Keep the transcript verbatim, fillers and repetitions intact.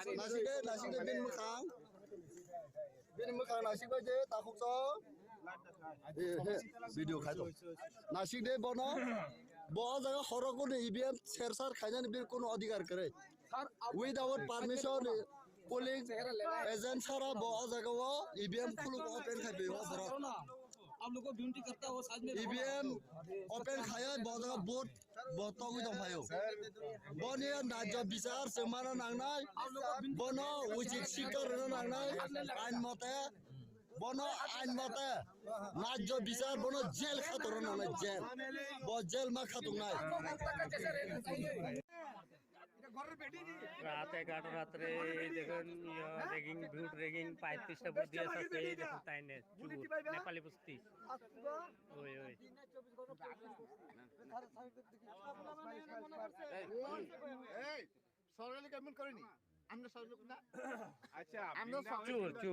Nasik de, nasik de, bini mwkhang. Bini mwkhang nasik bai de, takhuk chok. Eh, he, video khai to. Nasik de bono, bo o jaga horo kunu E V M sersar khainani bini kunu adhikar kwrwi. Without permission, polling agent sara bo o jaga o E V M khuluk open khai phaio borok. आप लोग को विनती करता हो, साथ में E V M open khaiya bo o jaga vote bo togwi tong phaio. Boni najjo bichar se mana nangnai. Bono uchit sikar rwna nangnai. Ain mote. Bono ain mote. Najjo bichar bono jail khatorna nangnai, jail. Bo jail ma khatungnai. রাত এগারোটা রাত্রে এই দেখুন, ইয়া, ragging, vote ragging, পঁয়ত্রিশটা ভোট দিয়ে আসছে, এই দেখুন, তাই নেই, চুর, নেপালি বস্তি। ওই, ওই। এই, এই, সরকারি পেমেন্ট করেনি, আমরা সরকারি না। আচ্ছা, আমরা বিনা সরকারি চুর, চুর।